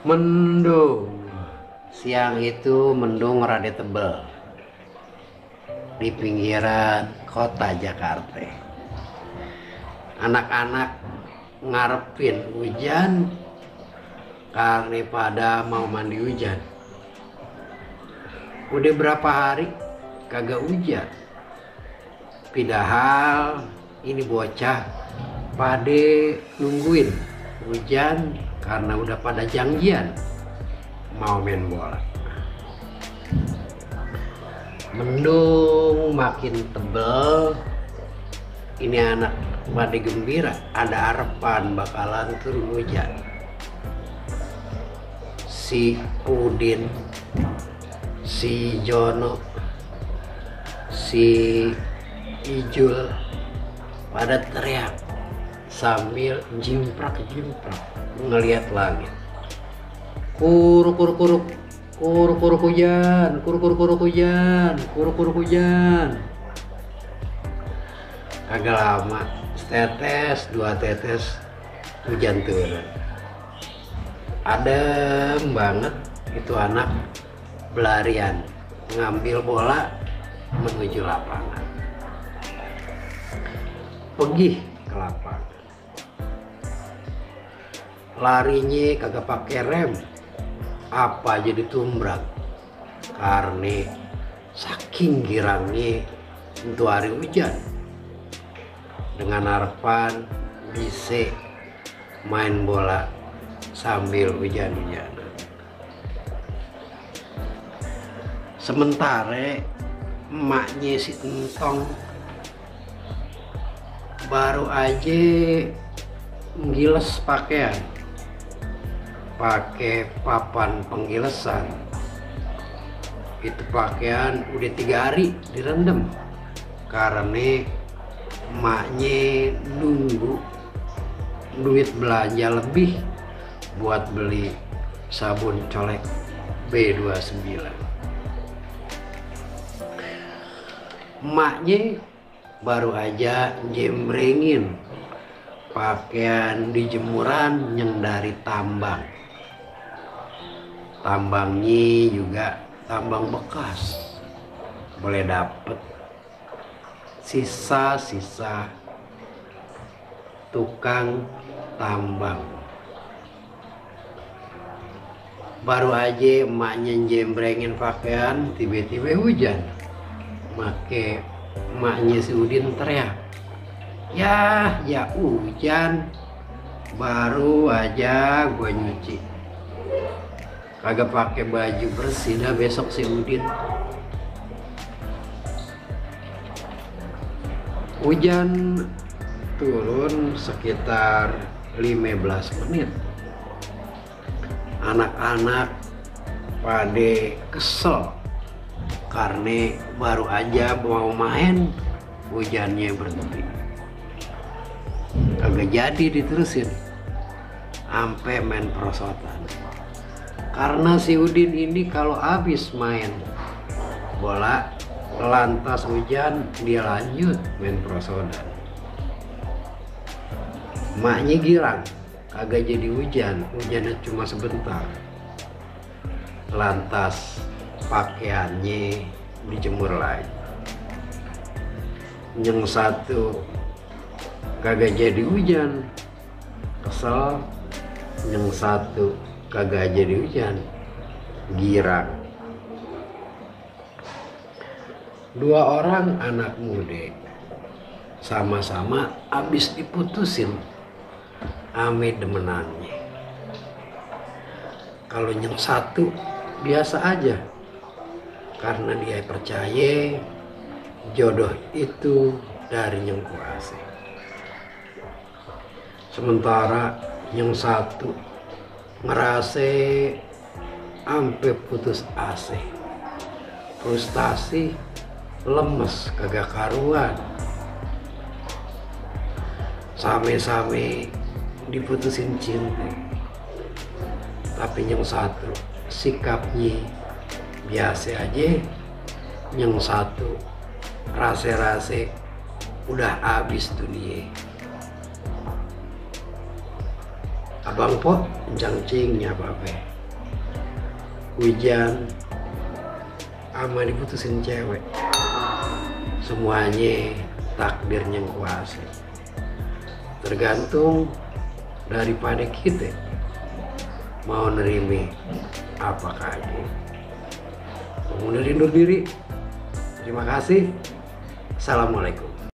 Mendung. Siang itu mendung rada tebel di pinggiran kota Jakarta. Anak-anak ngarepin hujan karena pada mau mandi hujan. Udah berapa hari kagak hujan. Padahal ini bocah pada nungguin hujan karena udah pada janjian mau main bola. Mendung makin tebel, ini anak pada gembira, ada harapan bakalan turun hujan. Si Udin, si Jono, si Ijul pada teriak sambil jimprak-jimprak ngelihat langit. Kuruk-kuruk-kuruk, kuruk-kuruk hujan, kuruk-kuruk hujan, kuruk-kuruk hujan. Kagak lama, setetes, dua tetes, hujan turun. Adem banget itu anak berlarian ngambil bola menuju lapangan. Pergi ke lapangan. Larinya kagak pakai rem, apa aja ditumbrak karena saking girangnya untuk hari hujan, dengan harapan bisa main bola sambil hujan-hujanan. Sementara emaknya si Entong baru aja ngiles pakaian pakai papan penggilesan. Itu pakaian udah 3 hari direndam karena emaknya nunggu duit belanja lebih buat beli sabun colek B29. Emaknya baru aja jembrengin pakaian di jemuran yang dari tambang. Tambangnya juga tambang bekas, boleh dapet sisa-sisa tukang tambang. Baru aja emaknya jembrengin pakaian, tiba-tiba hujan. Make emaknya si Udin teriak, ya hujan, baru aja gue nyuci, kagak pakai baju bersih dah besok si Udin. Hujan turun sekitar 15 menit. Anak-anak pada kesel karena baru aja mau main hujannya berhenti. Kagak jadi diterusin sampai main perosotan. Karena si Udin ini kalau habis main bola lantas hujan dia lanjut main perosotan. Maknya girang kagak jadi hujan, hujannya cuma sebentar. Lantas pakaiannya dijemur lagi. Yang satu kagak jadi hujan, kesel. Yang satu kagak jadi hujan, girang. 2 orang anak muda sama-sama habis diputusin ame demenannya. Kalau yang satu biasa aja karena dia percaya jodoh itu dari yang kuasa. Sementara yang satu ngerasa ampe putus asa, frustasi, lemes kagak karuan. Same-same diputusin cinta, tapi yang satu sikapnya biasa aja, yang satu rase-rase udah habis dunia. abang po jangcingnya babe. Hujan ama diputusin cewek. Semuanya takdirnya yang kuasa. Tergantung daripada kita mau nerima apa kaji. Mengundur diri. Terima kasih. Assalamualaikum.